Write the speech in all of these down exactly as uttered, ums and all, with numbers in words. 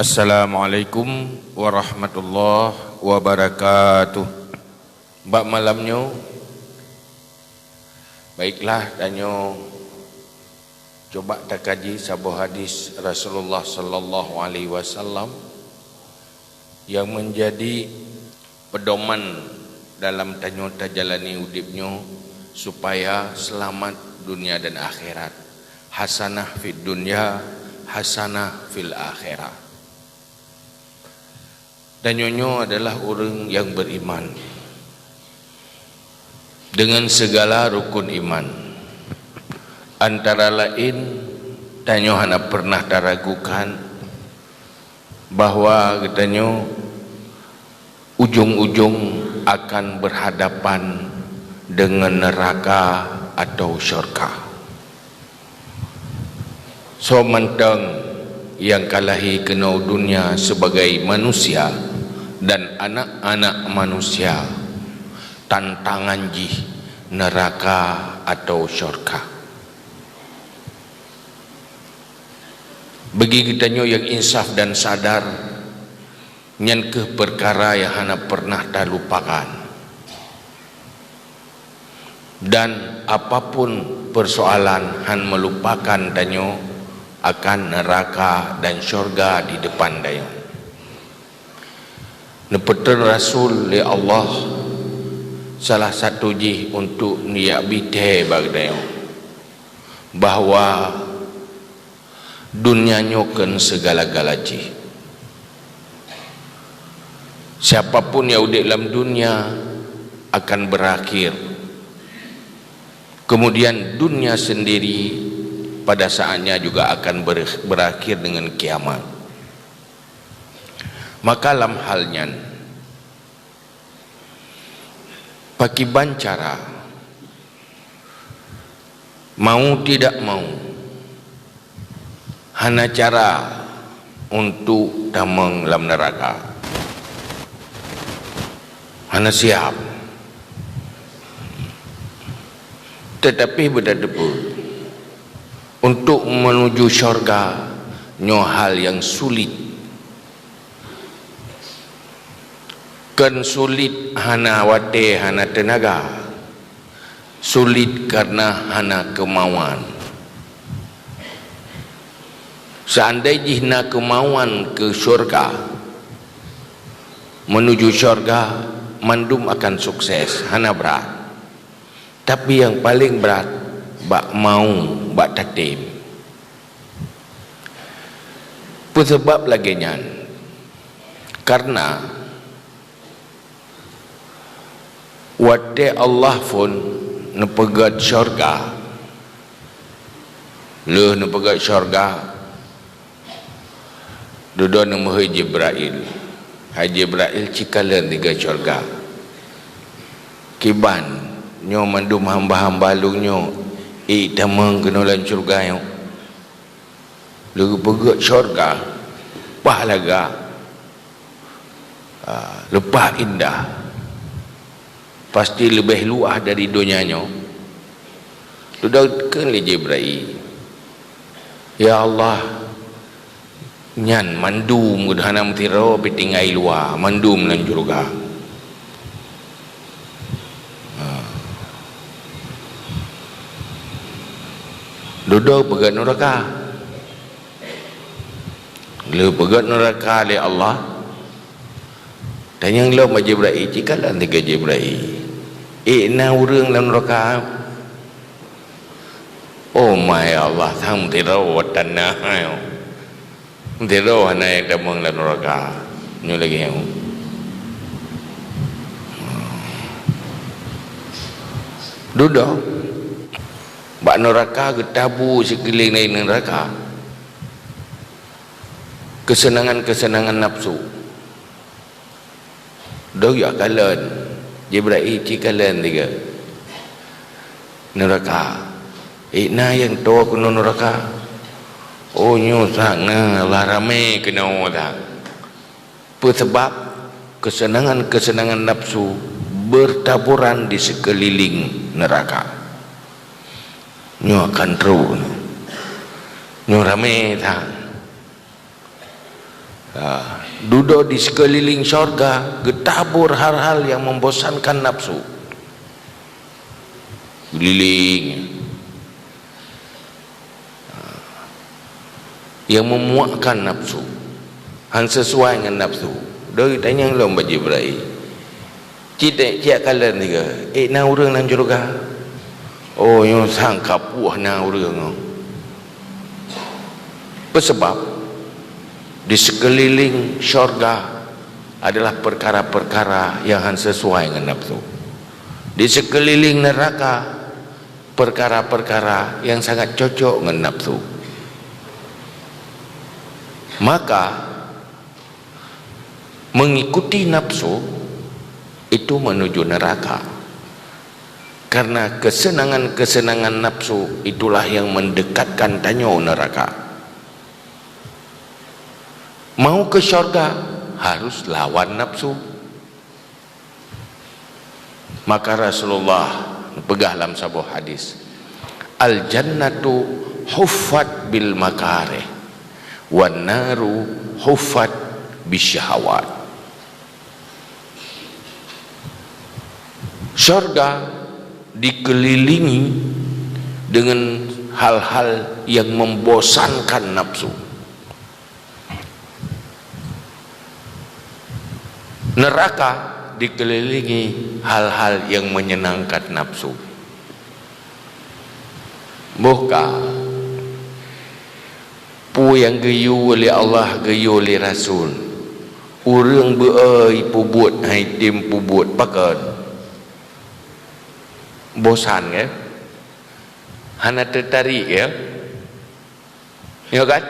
Assalamualaikum warahmatullahi wabarakatuh. Bak malam nyoe, baiklah, tanyoe cuba takaji saboh hadis Rasulullah sallallahu alaihi wasallam yang menjadi pedoman dalam tanyoe tajalani udeb nyoe supaya seulamat dunia dan akhirat. Hasanah fid dunya, hasanah fil akhirah. Tanyoe nyoe adalah ureuëng nyang beriman dengan segala rukun iman. Antara laén, tanyoe hana pernah taragukan bahwa geutanyoe ujong-ujong akan berhadapan dengan neraka atau syurga. Soe mantong nyang ka lahé keunoe dunia sebagai manusia dan anak-anak manusia, tantangan jih neraka atau syurga. Bagi geutanyoe nyang insaf dan sadar, nyan kheueh peukara nyang hana pernah talupakan. Dan apapun persoalan, han meulupakan tanyoe akan neuraka dan syurga di depan tanyoe. Neupeutrön Rasul lé Allah, salah satu jih untuk neujak bithée bak tanyoe bahwa dunia nyoe kon seugala-gala jih. Siapapun nyang udeb lam dunia akan berakhir. Kemudian dunia sendiri pada saatnya juga akan ber-, berakhir dengan kiamat. Maka lam hal nyan, pakiban cara, mau tidak mau, hana cara untuk tamong lam neuraka. Hana siap. Tetapi beutateupeue, untuk menuju syurga nyoe hal nyang sulit. Kon sulit hana watée, hana teunaga. Sulit karena hana keumauan. Seandai jih na keumauan keu syurga, menuju syurga, mandum akan sukses, hana brat. Tapi nyang paleng brat, bak mau, bak tatem. Peue sabab lagée nyan? Karena watée Allah phon neupeugét syurga, lheueh neupeugét syurga, dudoe neumeuhôi Jibrail, "Hai Jibrail, ci kalon tiga syurga. Kiban nyoe mandum hamba-hamba lôn nyoe ék tamong keunoe lam syurga nyoe." Lheueh geupeugét syurga, paih lagak, ah, leupah indah, pasti leubeh luwah dari donya nyoe. Dudoe kheun lé Jibrail, "Ya Allah, nyan mandum geuh hana meusidroe pih tinggai luwa, mandum lam syurga." Ha. Dudoe peugét neuraka. Lheueh peugét neuraka lé Allah, tanyong lom bak Jibrail, ci kalon tiga Jibrail. Ék na ureuëng lam neuraka? Oh my Allah, sang meusidroe tan na. Meusidroe hana nyang tamong lam neuraka. Nyoe lagée nyoe. Dudoe bak neuraka geutabu sikeulileng neuraka. Keuseunangan-keuseunangan nafsu. Dudoe kalon, Jibrail ci kalon tiga. Neuraka. Ék na nyang toe keunoe neuraka? Oh, nyoe sang na, lah ramé keunoe sang. Peue sabab? Keuseunangan-keuseunangan nafsu beurtaburan di sikeulileng neuraka. Nyoe akan trok. Nyoe ramé sang. Ha, dudoe di seukeuliléng syurga geutabur hal-hal nyang membosankan nafsu. Keuliléng. Ha, nyang meumuakkan nafsu. Han sesuai ngon nafsu. Dari tanyong lom bak Jibril. Cit, cit kalon tiga. Eh, na ureuëng lam syurga? Oh, nyoe sang ka puih na ureuëng nyoe. Peusabab, di seukeuliléng syurga adalah peukara-peukara nyang han sesuai ngon nafsu. Di seukeuliléng neuraka, peukara-peukara nyang sangat cocok ngon nafsu. Maka, mengikuti nafsu itu menuju neraka. Karena kesenangan-kesenangan nafsu itulah yang mendekatkan tanyoe neraka. Mau ke syurga harus lawan nafsu. Maka Rasulullah peugah lam saboh hadis, "Al-jannatu huffat bil makarih, wan naru huffat bisyahawat." Syurga dikelilingi dengan hal-hal yang membosankan nafsu. Neraka dikelilingi hal-hal yang menyenangkan nafsu. Boh ka, peue nyang geuyue lé Allah, geuyue lé Rasul. Ureuëng beu-e peubuet, hai tem peubuet, pakon? Bosan, kan? Hana teutarik, ya? Ya kan?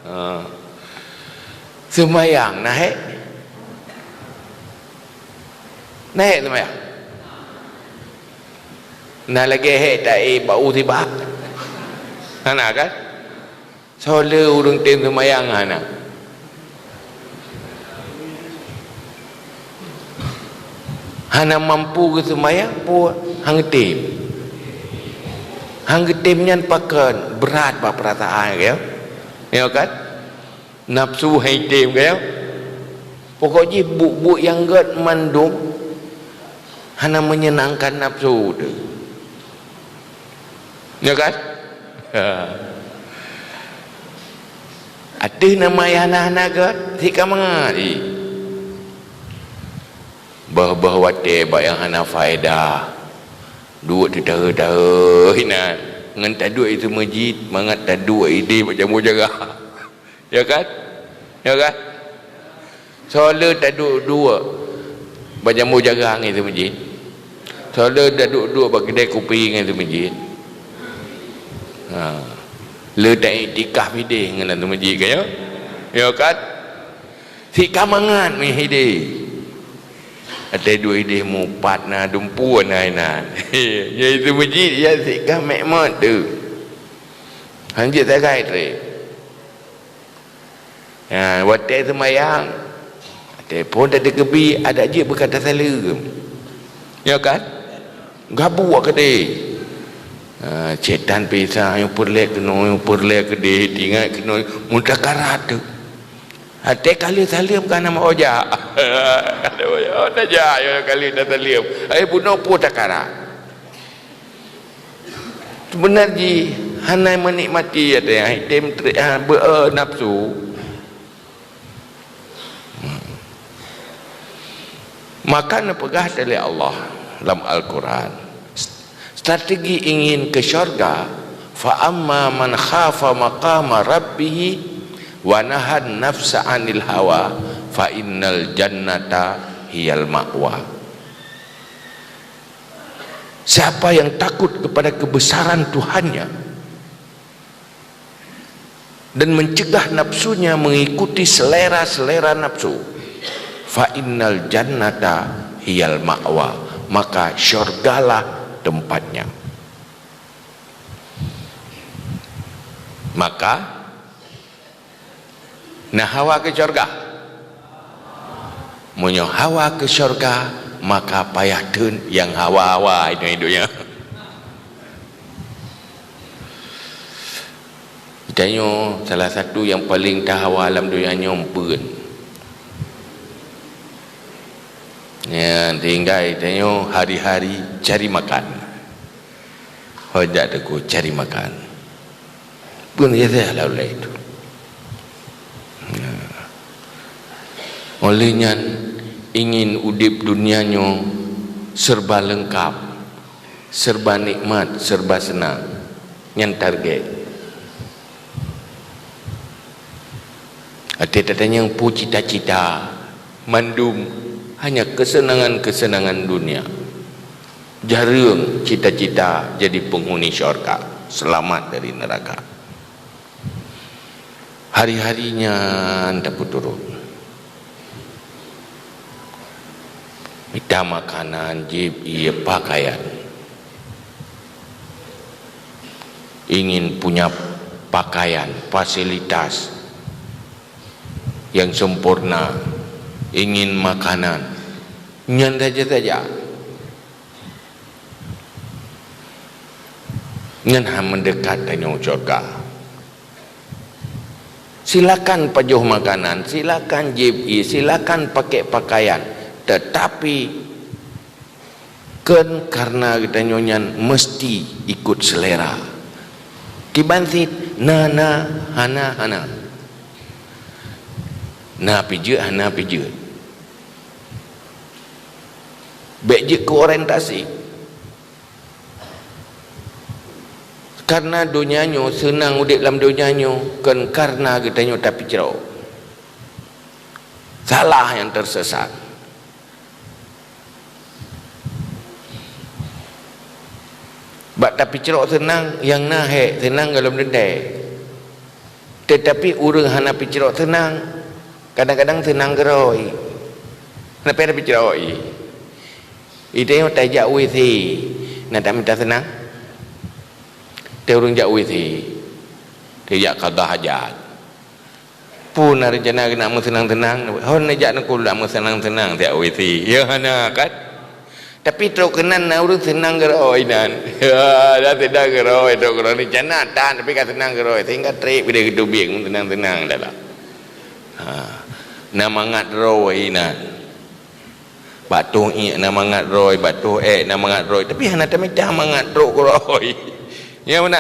Ha. Seumayang, na hék? Na hék seumayang? Na lagée hék ta-e bak u sibak? Hana kan? Soe le ureuëng tem seumayang hana? Hana mampu geuseumayang pun han geutem. Han geutem nyan pakon brat bak peurasaan, ya? Ya kan? Nafsu han geutem, ya? Pokok jih buet-buet nyang gét mandum hana menyenangkan nafsu tu. Ya kan? Ha. Ateueh nama nyang hana-hana gét, sikamangat jih. Bah-bah watée bak nyang hana faedah. Duek teutahe-tahe inan. Ngon taduek i seumeujid, mangat taduek ideh bak jambo jaga. Ya kan? Ya kan? Soe le taduek-duek bak jambo jaga ngon i seumeujid? Soe le taduek-duek bak keudée kupi ngon i seumeujid? Ha. Le ta-iktikaf ideh ngon lam seumeujid, kan, ya? Ya kan? Sikamangat meuhideh. Até duek ideh mupat na, dumpeue na inan. Nyan i seumeujid, ya, sikamek mat tu. Hanjeuet sagai treb. Ha, watée seumayang, watée phon teukeubie, adak jeuet beuka tasaleuem. Ya kan? Gabuek keudeh. Ha, syaitan pisa, nyang peureulée keunoe, nyang peureulée keudeh, ingat keunoe, mutakarat tu. Watée ka lheueh saleuem ka na meuoja. Ka na meuoja, oh, tajak, ya, ka lheueh tasaleuem. Ai bunoe peue takarat. Seubeuna jih hana meunikmati, ada nyang item tre-, ha, beu-, eh, nafsu. Maka neupeugah lé Allah lam Al-Quran, strategi ingin ke syurga, "Fa amma man khafa maqama rabbih wa nahan nafsa 'anil hawa, fa innal jannata hiyal ma'wa." Siapa yang takut kepada kebesaran Tuhannya dan mencegah nafsunya mengikuti selera-selera nafsu, fa innal jannata hiyal ma'wa, maka syurgalah tempatnya. Maka, na hawa keu syurga? Meunyoe hawa keu syurga, maka payah theun nyang hawa-hawa hidup-hidup nyan. Tanyoe salah satu nyang paleng tahawa lam donya nyoe peue? Nyan, tinggai tanyoe hari-hari cari makan. Hojat aku cari makan. Pun ya saya laulai itu. Ya. Oleh nyan, ingin udeb dunia nyoe serba lengkap, serba nikmat, serba senang. Nyan target. Até tatanyong peue cita-cita, mandum hanya kesenangan-kesenangan dunia. Jareueng cita-cita jadi penghuni syurga, selamat dari neraka. Hari-hari nyan tapeuturot. Mita makanan, jieb, ie, pakaian. Ingin punya pakaian, fasilitas yang sempurna, ingin makanan. Nyan saja-saja. Nyan han meudekat tanyoe syurga. Silakan pajoh makanan, silakan jieb ie, silakan pakai pakaian, tetapi kon karena geutanyoe nyan mesti ikut selera. Kiban cit na, na, hana, hana. Na pih jeuet, hana pih jeuet. Bék jeuet keu orientasi. Karena donya nyoe, seunang udeb lam donya nyoe, kon karena geutanyoe tapicrok. Salah nyang tersesat. Bak tapicrok seunang, nyang na hék, seunang gohlom teuntée. Tetapi ureuëng hana picrok seunang, kadang-kadang seunang keurôi. Hana payah tapicrok ie. Ita nyoe tajak W C, na tamita seunang? Teu ureuëng jak W C, tajak qadha hajat. Peue na reuncana keuneuk meuseunang-seunang, hon neujak neukula meuseunang-seunang jak W C. Ya hana kan? Tapi trok keunan na ureuëng seunang keurôi nan. Ya, dah seunang keurôi, trok keurôi ni cana tan, tapi ka seunang keurôi. Sehingga treb keudeh geuteubiet meuseunang-seunang dalam. Ha. Na mangat droe inan. Bak toh iék na mangat droe, bak toh ék na mangat droe. Tapi hana tamita mangat trok keurôi. Ya beuna?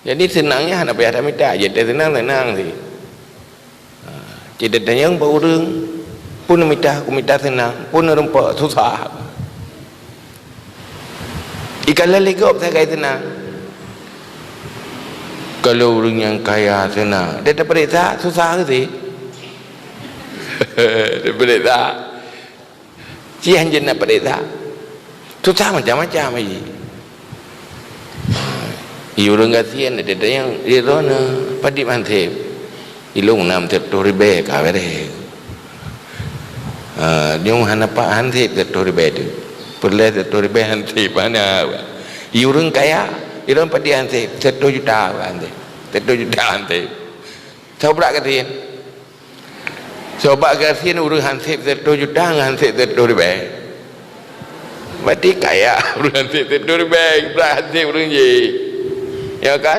Jadi seunang nyan hana payah tamita, jeuet teuseunang-seunang cit. Ha, cit tatanyong bak ureuëng, peue neumita, kumita seunang, peue neureumpok, susah. Ikalon lé gob sagai seunang. Kalau ureuëng nyang kaya seunang, dia tapareksa, susah keu cit. Tapareksa. Ci hanjeuet na pareksa. Susah macam-macam lagi. Ie ureuëng gasien, ada nyang di droeneuh padit hanseb. Ilong nam siratoh ribée ka bereh. Ha, nyang hana pat hanseb siratoh ribée tu. Peureulée siratoh ribée hanseb, hana. Ie ureuëng kaya, ilong padit hanseb, siratoh juta hanseb. Siratoh juta hanseb. Soe brat gasien? Soe brat gasien ureuëng hanseb siratoh juta ngon hanseb siratoh ribée. Berarti kaya ureuëng hanseb siratoh ribée, brat hanseb ureuëng jih. Ya kan?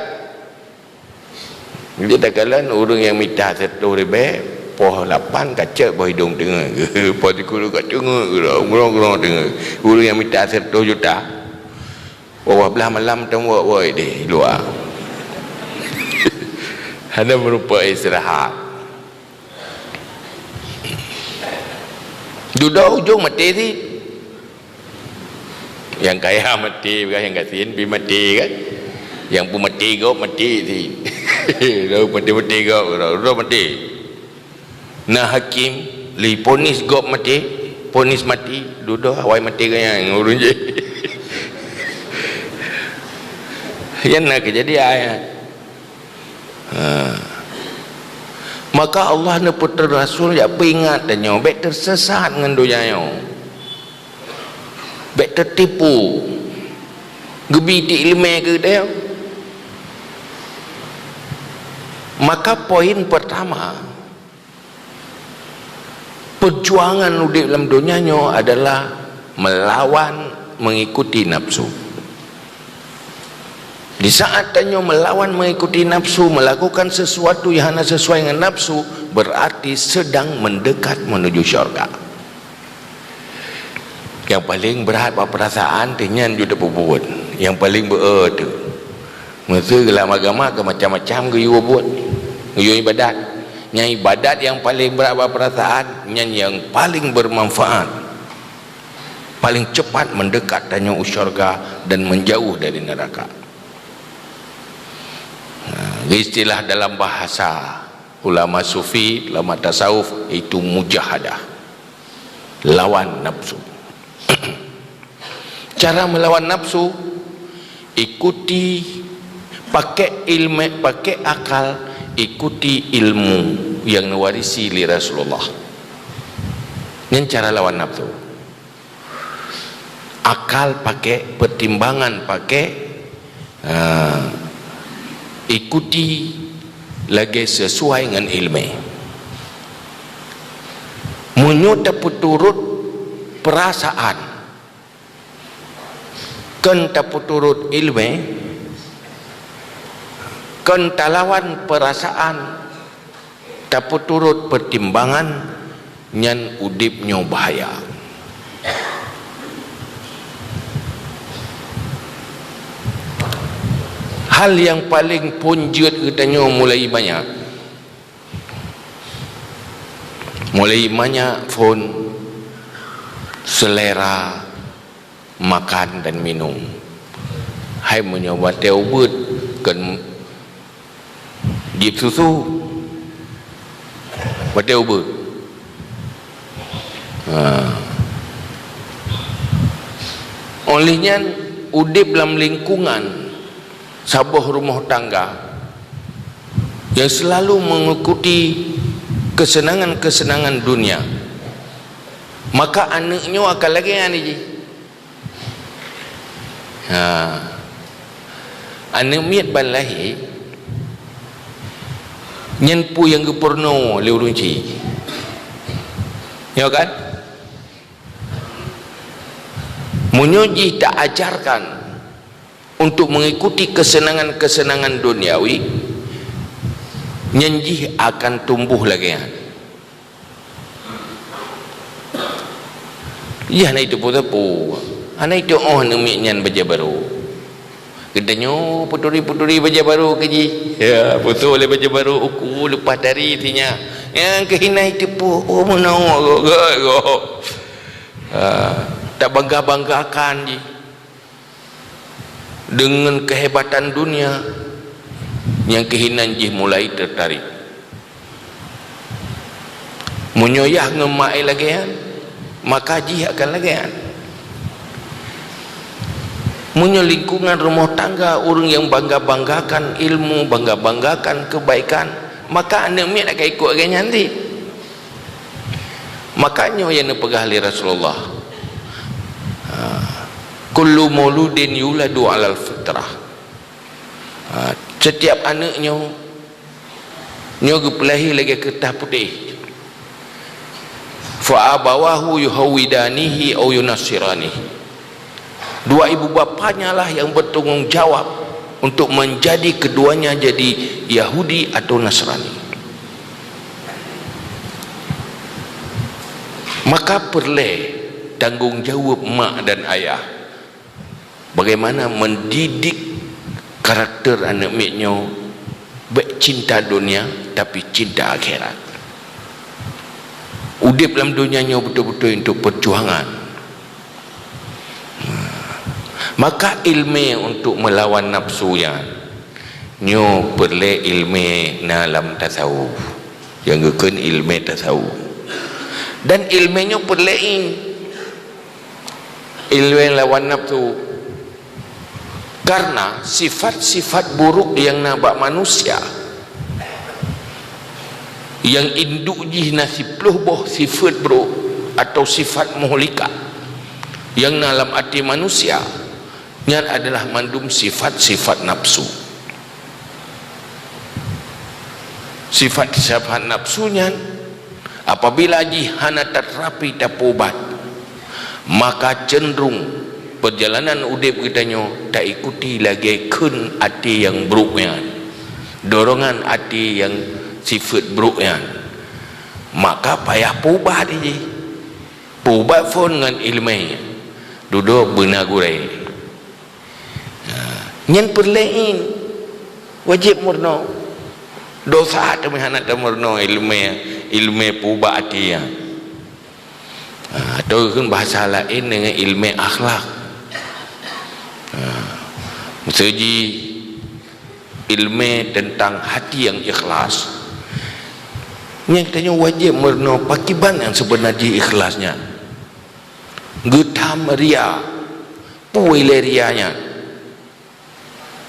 Jadi takalon ureuëng nyang mita siratoh ribée, poh lapan kacek boh idong teungeut. Poh sikureueng ka teungeut, grong-grong teungeut. Ureuëng nyang mita siratoh juta, poh dua belas malam teuwok woi di luwa. Hana meurumpok istirahat. Dudoe ujong maté cit. Nyang kaya maté, bukan nyang gasien pih maté kan. Nyang peumaté gob maté cit. Lalu maté-maté gob, dudoe maté. Na hakim lé ponis gob maté, ponis maté, dudoe awai maté gaya ureuëng jih. Nyan na keujadian. Ha. Maka Allah neupeutrön rasul jak peuingat tanyoe, bék teusesat ngon donya nyoe. Bék teutipu. Geubi ti iéleumé keu tanyoe. Maka poin pertama, perjuangan udeb lam donya nyoe adalah melawan mengikuti nafsu. Di saat tanyoe meulawan mengikuti nafsu, melakukan sesuatu yang hana sesuai dengan nafsu, berarti sedang mendekat menuju syurga. Nyang paleng brat bak peurasaan teuh nyan ju tapeubuet. Nyang paleng beu-e teuh. Meuseu lam agama keu macam-macam geuyue buet, geuyue ibadat. Nyang ibadat nyang paleng brat bak peurasaan, nyan nyang paleng bermanfaat, paleng cepat mendekat tanyoe u syurga dan menjauh dari neraka. Nah, istilah dalam bahasa ulama sufi, ulama tasawuf, itu mujahadah, lawan nafsu. Cara melawan nafsu, ikuti, pakai ilmu, pakai akal, ikuti ilmu yang diwarisi oleh Rasulullah. Nyan cara lawan nafsu. Akal pakai, pertimbangan pakai, ah, ikuti lagée sesuai ngon ilmu. Meunyoe tapeuturot peurasaan, kon tapeuturot ilmu, kon talawan peurasaan, tapeuturot pertimbangan, nyan udeb nyoe bahaya. Hal nyang paleng phon jeuet geutanyoe mulai manyak. Mulai manyak phon selera makan dan minum. Hai meunyoe watée ubeut kon jieb susu, watée ubeut. Ha. Oleh nyan, udeb lam lingkungan saboh rumoh tangga yang selalu mengikuti kesenangan-kesenangan dunia, maka aneuëk nyoe akan lagée nyan jih. Ha. Aneuëk miet ban lahé, nyan peue nyang geupeurunoe lé ureuëng chik. Nyoe kan? Meunyoe jih taajarkan untuk mengikuti kesenangan-kesenangan duniawi, nyan jih akan tumbuh lagée nyan. Jih hana jiteupeue-teupeue, hana jiteuoh aneuëk miet nyan bajée barô. Geutanyoe peuturi-peuturi bajée barô keu jih. Ya, peuturi lé bajée barô uku leupah tari sinyak. Nyang keuh hana jiteupeue, oh, meunoe, go, go, go. Ha, tabangga-banggakan jih deungon keuhebatan dunia, nyang keuh inan jih mulai teutarik. Meunyoe yah ngon mak lagée nyan, maka jih akan lagée nyan. Meunyoe lingkungan rumoh tangga ureuëng nyang bangga-banggakan ilmu, bangga-banggakan keubaikan, maka aneuëk miet akan ikot lagée nyan cit. Maka nyoe nyang neupeugah lé Rasulullah, ha, "Kullu mauludin yuladu alal fitrah." Ha, setiap aneuëk nyoe, nyoe geupeulahé lagée keureutah putéh. "Fa abawahu yuhawidanihi au yunassiranihi." Dua ibu bapanya lah yang bertanggung jawab untuk menjadi keduanya jadi Yahudi atau Nasrani. Maka peureulée tanggong jaweueb mak dan ayah bagaimana mendidik karakter aneuëk miet nyoe bék cinta dunia, tapi cinta akhirat. Udeb lam dunia nyoe beutôi-beutôi untuk perjuangan. Maka ilmu untuk melawan nafsu nyan, nyoe peureulée ilmu na lam tasawuf. Nyang geukheun ilmu tasawuf. Dan ilmu nyoe peureulée ilmu lawan nafsu. Karena sifat-sifat buruk nyang na bak manusia, nyang induk jih na siplôh boh sifat buruk atau sifat muhlikah nyang na lam até manusia, nyan adalah mandum sifat-sifat nafsu. Sifat-sifat nafsu nyan, apabila jih hana taterapi, tapeuubat, maka cenderung Peurjalanan udeb geutanyoe taikuti lagée kheun até nyang brok nyan, dorongan até nyang sifeuet brok nyan, maka payah peuubat jih. Peuubat phon ngon iéleumé, dudoe beuna gurée. Ha, nyan peureulée, wajéb meurunoe. Dosa teuma hana tameurunoe iéleumé, iéleumé peuubat até nyan. Ha, atau kheun bahasa laén deungon iéleumé akhlak. Ha, maksud jih iéleumé teuntang hati nyang ikhlas. Nyan geutanyoe wajéb meurunoe pakriban nyang seubeuna jih ikhlas nyan. Geutam ria, peue ilée ria nyan.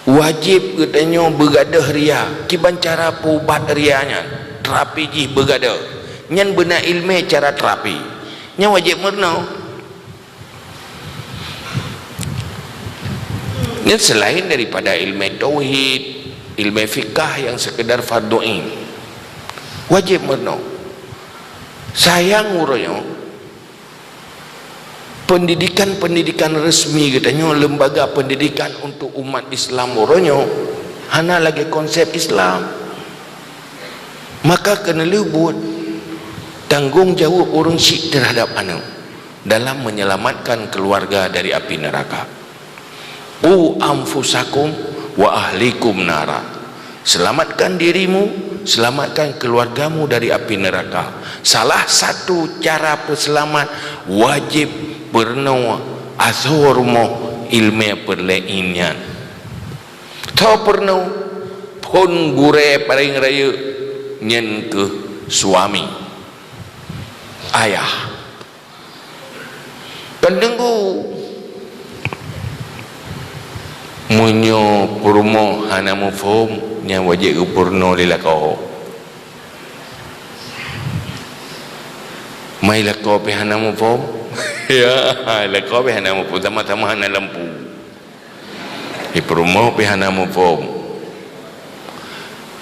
Wajéb geutanyoe beugadôh ria, kiban cara peuubat ria nyan, teurapi jih beugadôh. Nyan beuna iéleumé cara teurapi. Nyan wajéb meurunoe. Nyan seulaén daripada iéleumé tauhid, iéleumé fikah nyang seukeudar fardhu ain. Wajéb meurunoe. Sayang uroe nyoe, pendidikan-pendidikan resmi geutanyoe, lembaga pendidikan untuk umat Islam uroe nyoe, hana lagée konsep Islam. Maka keuneulheueh buet tanggong jaweueb ureuëng syiek terhadap aneuëk dalam menyelamatkan keluarga dari api neraka. "Qu anfusakum wa ahlikum nara." Selamatkan dirimu, selamatkan keluargamu dari api neraka. Salah satu cara peuseulamat, wajéb peurunoe asoe rumoh iéleumé peureulée nyan. Tho peurunoe, phon gurée paléng rayeuk, nyan keuh suami, ayah. Kon teungku, meunyoe peurumoh hana muphom, nyan wajéb geupeurunoe lé lakoe. Mai lakoe pih hana muphom. Ya, lakoe pih hana muphom, sama-sama hana lampu. Di peurumoh pih hana muphom.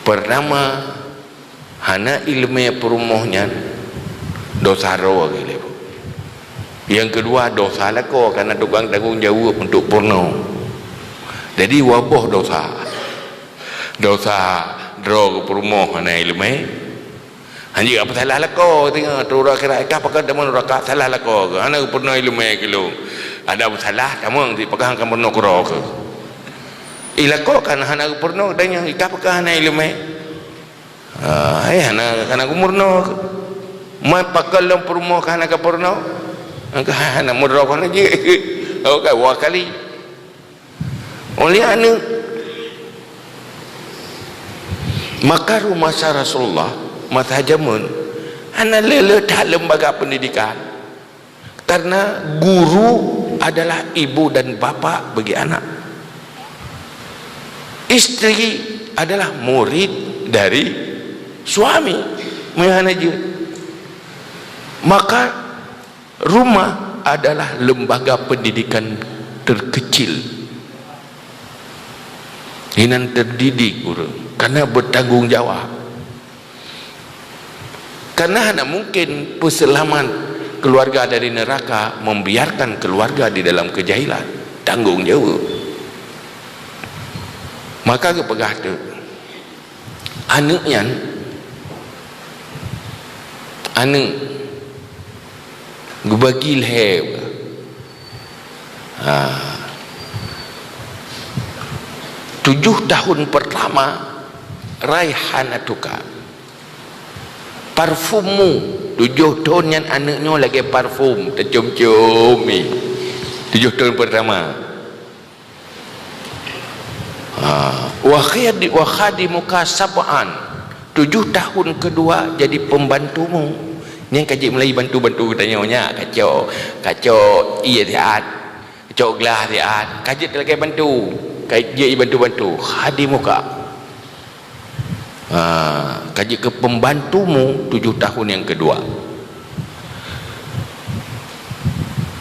Pertama, hana iéleumé peurumoh nyan, dosa droe lagée lé. Nyang keudua, dosa lakoe, karena tukang tanggong jaweueb untuk peurunoe. Jadi, dua boh dosa. Dosa droe keu peurumoh hana iéleumé. Hanjeuet ka peusalah lakoe, teungoh, teurura akhirat, ka pakon tamong nuraka, salah lakoe, hana geupeurunoe iéleumé keu lôn. Ada peusalah, tamong, di pakon ka peurunoe keudroe keuh. Ih, lakoe kan hana geupeurunoe, dan nyang ka pakon hana iéleumé. Ah, eh, hana, hana geupeurunoe. Mai pakon lôn peurumoh ka hana ka peurunoe? Ka hana meurunoe kon jih. Oh, ka dua kali. Oleh aneuëk. Maka rumoh masa Rasulullah, masa jameun, hana le-le that lembaga pendidikan. Karena guru adalah ibu dan bapa bagi anak. Istri adalah murid dari suami. Meuhana jeuet. Maka, rumah adalah lembaga pendidikan terkecil. Inan terdidik ureuëng, karena bertanggung jawab. Karena hana mungkin peuseulamat keluarga dari neraka membiarkan keluarga di dalam kejahilan. Tanggung jawab. Maka geupeugah teuk, aneuëk nyan, aneuëk geubagi lhée. Ha. Tujoh tahun pertama, raihanatuka. Parfummu, tujoh thon nyan aneuëk nyoe lagée parfum, teucium-cium mi. Tujoh thon pertama. Ha. Wa khadi-, wa khadimuka sab'an. Tujoh tahun keudua jadi pembantumu. Nyan ka jeuet mulai bantu-bantu geutanyoe nyan, kacok, kacok ié siat, kacok glah siat, ka jeuet lagée bantu, ka jeuet bantu-bantu, khadimuka. Ha, ka jeuet keu pembantumu tujoh tahun nyang keudua.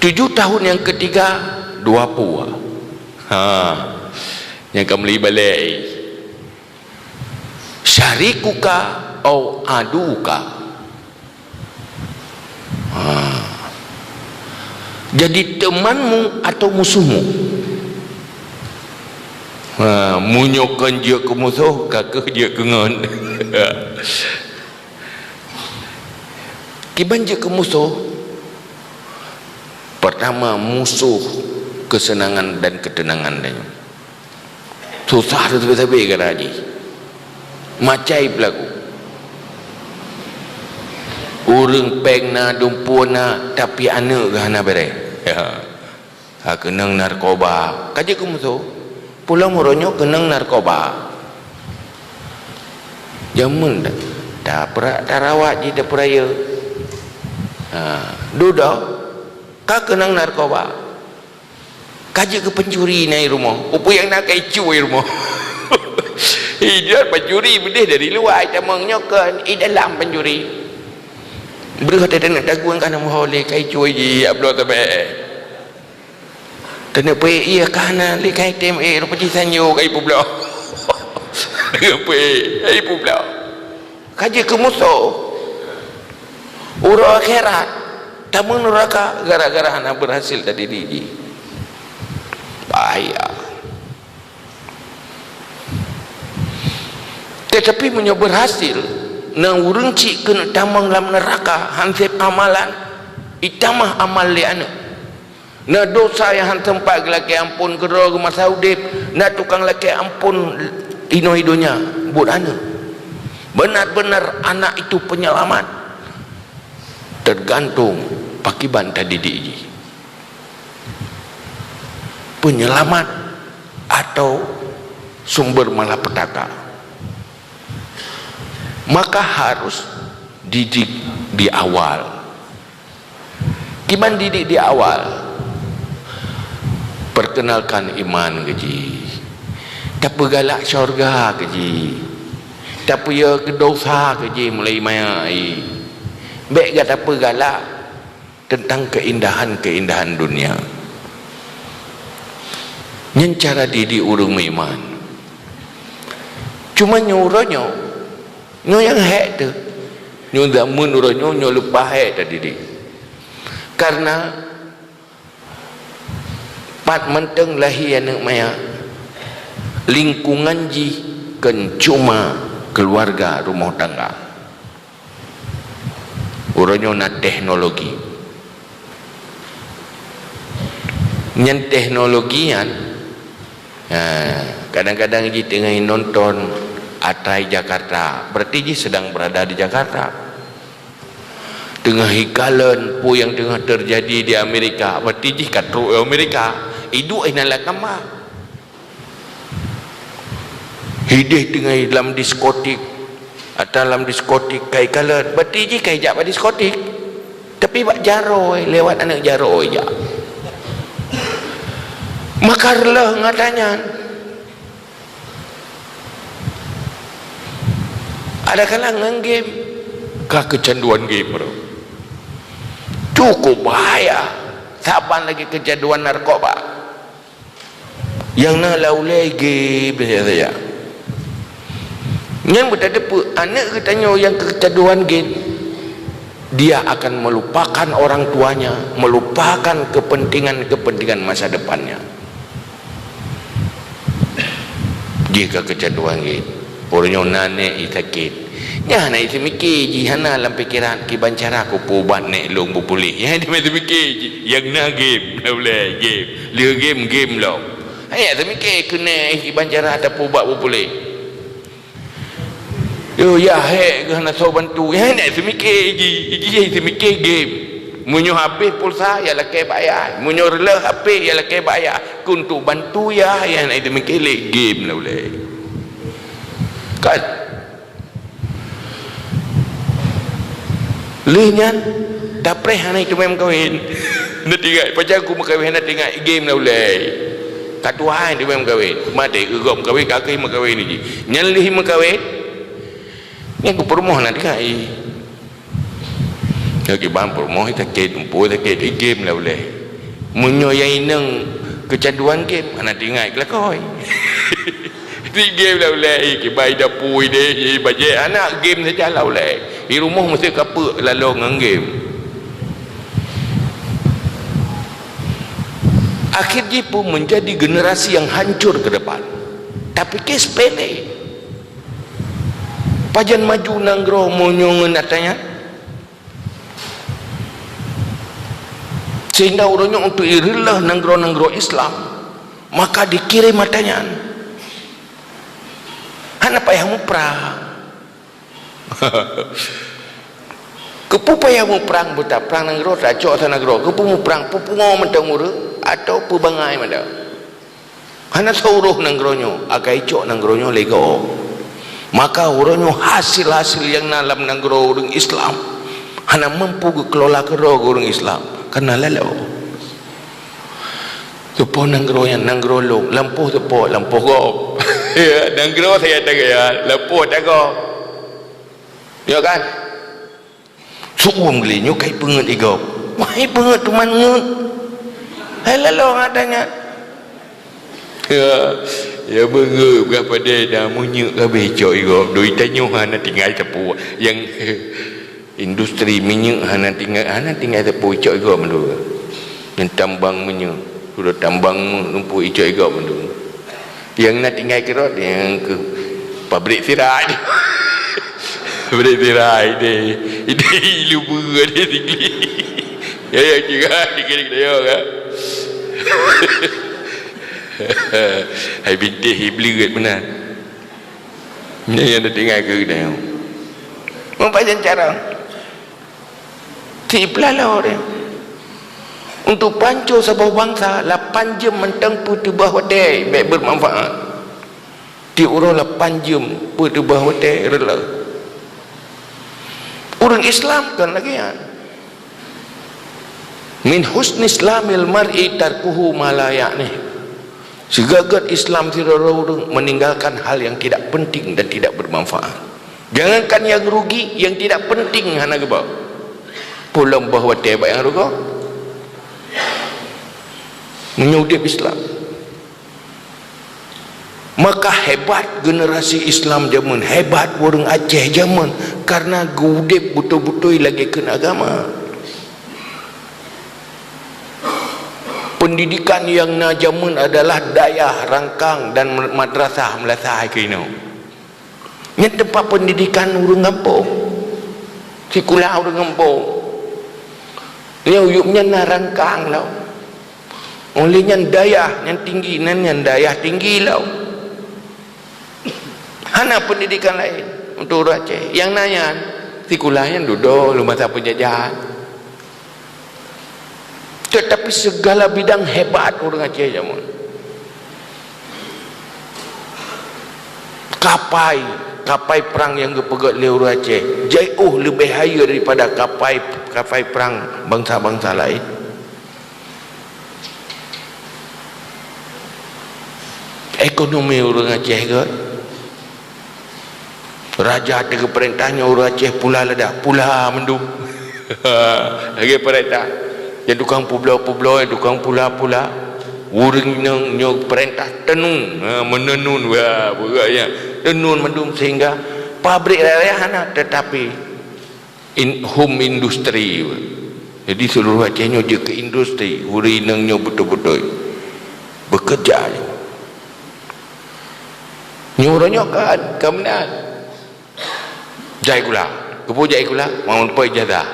Tujoh tahun nyang keutiga, dua pue. Ha, nyang ka meuli balée. Syarikuka au aduka. Ha. Jadi teumanmu atau musuhmu? Ha, meunyoe kon jeuet keu musoh, ka keuh jeuet keu ngon. Kiban jeuet keu musoh? Pertama, musoh keuseunangan dan keuteunangan tanyoe. Susah teutabé-tabé gara jih. Macai peulaku. Ureuëng péng na, dumpeue na, tapi aneuëk geuh hana béré. Ya. Ha, keunong narkoba. Ka jeuet keu musoh. Pulang uroe nyoe keunong narkoba. Jameun dah. Tapeurak tarawat jih tapeurayeuk. Ha, dudoe. Ka keunong narkoba. Ka jeuet keu pencuri na i rumoh. Peue nyang na ka icue i rumoh. Idak pencuri beudeh dari luwa, tamong nyoe kon i dalam pencuri. Breuh teudeungoe tagun ka na meuho lé ka icue jih, ya bloe teumé. Teuneuk peuék ié ka na lé ka item ék, rupa jih sanyo ka ipeubloe. Teuneuk peuék, ka ipeubloe. Ka jeuet keu musoh. Uroe akhirat, tamong neuraka gara-gara hana berhasil tadidik jih. Bahaya. Tetapi meunyoe berhasil, na ureuëng cit keuneuk tamong lam neuraka, han sép amalan, itamah amal lé aneuëk. Na dosa nyang han teumpat geulakée amphon keudroe geuh masa udeb, na tukang lakée amphon inoe donya buet aneuëk. Benar-benar anak itu penyelamat, tergantung pakiban tadidik jih. Penyelamat atau sumber malapetaka. Maka harus didik di awal. Kiban didik di awal? Perkenalkan iman keu jih. Tapeugalak syurga keu jih. Tapeuyue keu dosa keu jih mulai maya jih. Bék gata peugalak teuntang keuindahan-keuindahan dunia. Nyan cara didik ureuëng meuiman. Cuma nyoe uroe nyoe, nyoe nyang hék teuh. Nyoe zaman uroe nyoe, nyoe leupah hék tadidik. Karena pat mantong lahé aneuëk maya, lingkungan jih kon cuma keuluwarga rumoh tangga. Uroe nyoe na teknologi. Nyan teknologi nyan, ha, kadang-kadang jih teungoh nonton atra i Jakarta, berarti jih sedang berada di Jakarta. Teungoh ikalon peue nyang teungoh teujadi di Amerika, berarti jih ka trok u Amerika. Iduek inan lam kama. Hideh teungoh lam diskotik, atra lam diskotik ka ikalon, berarti jih ka ijak bak diskotik. Tapi bak jaroe, lewat aneuëk jaroe ijak. Maka reuloh ngon atra nyan. Ada kala ngon game, ka keucanduan game tu. Cukup bahaya. Saban lagi keucanduan narkoba. Nyang na lam ulée game saja-saja. Nyan beuteupeue aneuëk geutanyoe nyang keucanduan game, dia akan melupakan orang tuanya, melupakan kepentingan-kepentingan masa depannya. Jih ka keucanduan game. Uroe nyoe na nék jih sakét. Nyan hana jiseumiké jih, hana lam pikeran kiban cara kupeuubat nék lôn beupuléh. Nyan hana jiseumiké jih. Nyang na game, na ulée game. Lheueh game, game lom. Hana jiseumiké keu nék kiban cara tapeuubat beupuléh. Yo, yah hék geuh hana soe bantu. Nyan hana jiseumiké jih. Jih jiseumiké game. Meunyoe habéh pulsa, ya lakée bak yah. Meunyoe reuloh H P, ya lakée bak yah. Keu untuk bantu yah, ya hana jiseumiké lé game na ulée. Kan? Lheueh nyan, tapreh hana teumé meukawen. Na tinggai, pajan ku meukawen hana tinggai, game na ulée. Ka tuha teumé meukawen. Maté keu gob meukawen, ka keuh meukawen jih. Nyan lheueh meukawen, nyan ku peurumoh na tinggai jih. Nyoe kiban peurumoh sakét, dumpeue sakét, game na ulée. Meunyoe nyang inong keucanduan game, hana tinggai geulakôi. Di game na ulée, kiban dapu ideh, bajée aneuk game saja na ulée. Di rumoh meusti kapeuk laloe ngon game. Akhir jih pun menjadi generasi yang hancur ke depan. Tapi kes sepele. Pajan maju nanggroe meunyoe ngon ata nyan? Sehingga uroe nyoe untuk ireuloh nanggroe-nanggroe Islam, maka dikirim ata nyan. Hana payah muprang. Keupeue payah muprang, beutaprang nanggroe, tacok ata nanggroe? Keupeue muprang, peupungo mantong ureuëng atau peubangai mantong? Hana seuroh nanggroe nyoe, akai cok nanggroe nyoe lé gob. Maka uroe nyoe hasil-hasil nyang na lam nanggroe ureuëng Islam hana mampu geukelola keudroe ureuëng Islam, karena lalo. Teupo nanggroe nyan, nanggroe lôn, lampôh teupo, lampôh gob. Ya, nanggroe saya tagaya, lampôh tagob. Ya kan? Su'uem geulinyuh kai peungeut igob. Wahai peungeut teuma ngeut. Hai lalo ngata nyan. Ya, ya beungeut gah padé dah meunyeuk kabeh cok igob. Doi tanyoe hana tinggai teupeu. Yang industri minyeuk hana tinggai, hana tinggai teupeu cok igob mandum. Yang tambang minyeuk, sudah tambang lumpuh icok igob mandum. Yang na tinggai keurot, yang ke pabrik sirai. Pabrik sirai deh. Ide ilu beu deh tinggi. Ya, ya, juga dikit-dikit ya, kan? Hai bintéh iblis benar. Ini yang na tinggai ke kita. Mau pajan cara. Ti peulalo deh. Untuk panco saboh bansa, lapan jeuem mantong peuteubah watée bék bermanfaat. Ti uroe lapan jeuem peuteubah watée reuloh. Ureuëng Islam kan lagée nyan. Min husni islamil mar'i tarkuhu ma la ya'nih. Seugét-gét Islam sidroe ureuëng meninggalkan hal yang tidak penting dan tidak bermanfaat. Jangankan yang rugi, yang tidak penting hana geuba. Pulom boh watée bak nyang rugoe. Meunyoe udeb Islam. Maka hebat generasi Islam jameun, hebat ureuëng Aceh jameun, karena geuudeb beutôi-beutôi lagée kheun agama. Pendidikan nyang na jameun adalah dayah, rangkang dan madrasah meulasai keunoe. Nyan teumpat pendidikan ureuëng gampông. Sikula ureuëng gampông. Nyan uyueb nyan na rangkang lom. Oleh nyan dayah nyan tinggi, nan nyan dayah tinggi lom. Hana pendidikan laén untuk ureuëng Aceh. Nyang na nyan sikula nyan dudoe lom masa penjajahan. Tetapi segala bidang hebat ureuëng Aceh jameun. Kapai, kapai perang nyang geupeugét lé ureuëng Aceh, jai uh leubeh hayeue daripada kapai, kapai perang bansa-bansa laén. Ekonomi ureuëng Aceh gét. Raja teuka peurintah nyoe ureuëng Aceh pula lada, pula mandum. Lagée peurintah. Nyang tukang peubloe-peubloe, nyang tukang pula-pula. Ureuëng inong nyoe peurintah teunun, ha, meunenun, wah, beugét nyan. Teunun mandum sehingga pabrik raya hana, tetapi in, home industry. Jadi seluruh Aceh nyoe jeuet keu industri, ureuëng inong nyoe beutôi-beutôi beukeureuja nyoe. Nyoe uroe nyoe kan, ka meunan. Jai gula. Keupeue jai gula? Mangat peuet ijazah.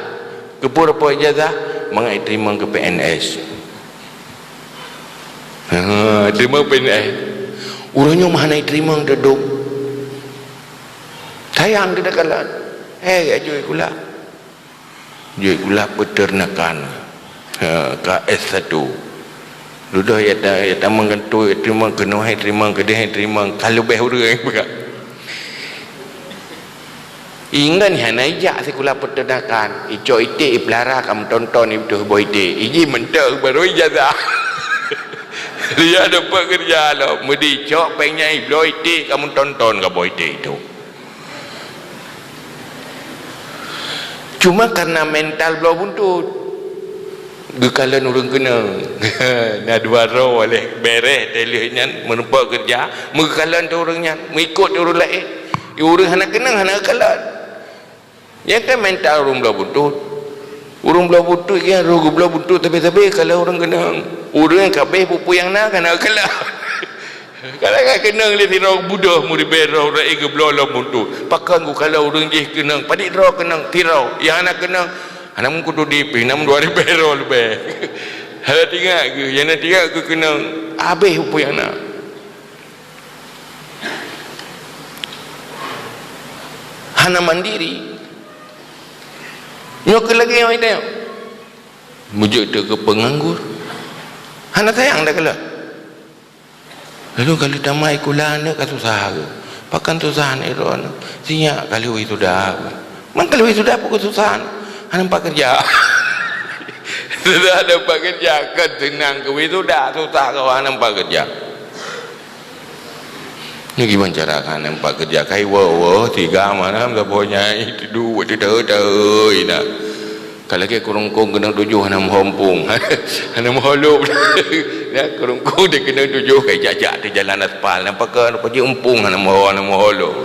Keupeue peuet ijazah? Mangat iteurimong keu P N S. Ha, teurimong P N S. Uroe nyoe meuhana iteurimong teudong. Sayang keu takalon. Eh, jai gula. Jai gula peternakan. Ha, ka S satu. Dudoe ya ta-, ya tamong keunoe, teurimong keunoe, teurimong keudeh, teurimong ka leubeh ureuëng peugah. Ingat hana ijak sikula peternakan, icok iték ipeulara ka meutonton ibeutôh boh iték. Iji mantong baru ijazah. Dia dapat kerja lah, meudi icok péng nyan ibloe iték ka meutonton ka boh iték itu. Cuma karena mental bloe buntut, geukalon ureuëng keunong. Na dua droe leh bereh teuh lheueh nyan meureumpok keureuja, meugeukalon teuh ureuëng nyan, meuikot teuh ureuëng laén. Ureuëng hana keunong hana geukalon. Nyan kan mental ureuëng bloe buntut. Ureuëng bloe buntut nyan roh geubloe buntut sabe-sabe kalon ureuëng keunong. Ureuëng kabeh peue-peue nyang na kana kalon. Kalon ka keunong lé sidroe budoh meuribée droe rayeuk geubloe lom munto. Pakon ku kalon ureuëng jih keunong, padit droe keunong sidroe, nyang hana keunong hana meukutu dipih, na meudua ribée droe leubeh. Hana tingat keu, nyang na tingat keu keunong, habéh peue-peue nyang na. Hana mandiri. Nyoe keu lagée nyoe, meujeuet teu keu peunganggur. Hana sayang dak keu lôn. Lalu kalau tamai kula aneuk ka susah ke? Pakon susah aneuk droeneuh? Sinyak kali wisuda ke? Man kali wisuda pukul susah. Hana nampak kerja. Sudah ada nampak kerja, kan senang ke wisuda, susah ke hana nampak kerja. Ni gimana cara kan nampak kerja? Kai wo-wo, tiga malam saboh nyai tidu, tidu, tidu, ina. Ka lagée keurungkong keunong tujoh hana meuho muphom. Hana meuho lom. Ya, keurungkong di keunong tujoh kai jak-jak di jalan aspal. Nampak ke, nampak je muphom hana meuho, hana meuho lom.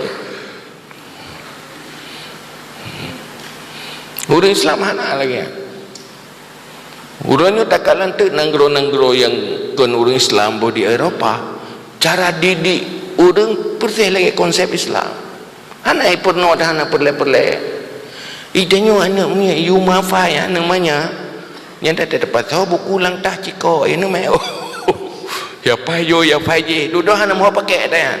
Ureuëng Islam hana lagée nyan. Ureuëng nyoe takalon teuk nanggroe-nanggroe nyang kon ureuëng Islam boh di Eropa. Cara didik ureuëng persis lagée konsep Islam. Hana ipeurunoe dan hana peureulée-peureulée. Ih, tanyoe aneuk miet, yue mafai aneuk manyak. Nyan dah teupat saboh buku lam tah cikok, ya neumé. Ya pai yo, ya pai jih. Dudoe hana meuho pakék dah nyan.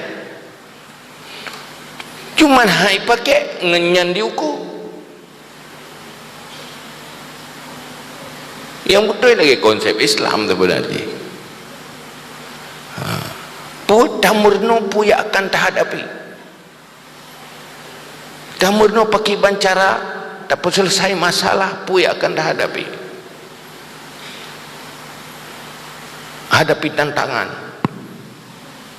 Cuman hai pakék ngon nyan diuku. Nyang beutôi lagée konsep Islam sebenarnya. Ha. Peue tameurunoe peue nyang akan tahadapi. Tameurunoe pakriban cara tapeuselesai masalah peue nyang akan tahadapi. Hadapi tantangan.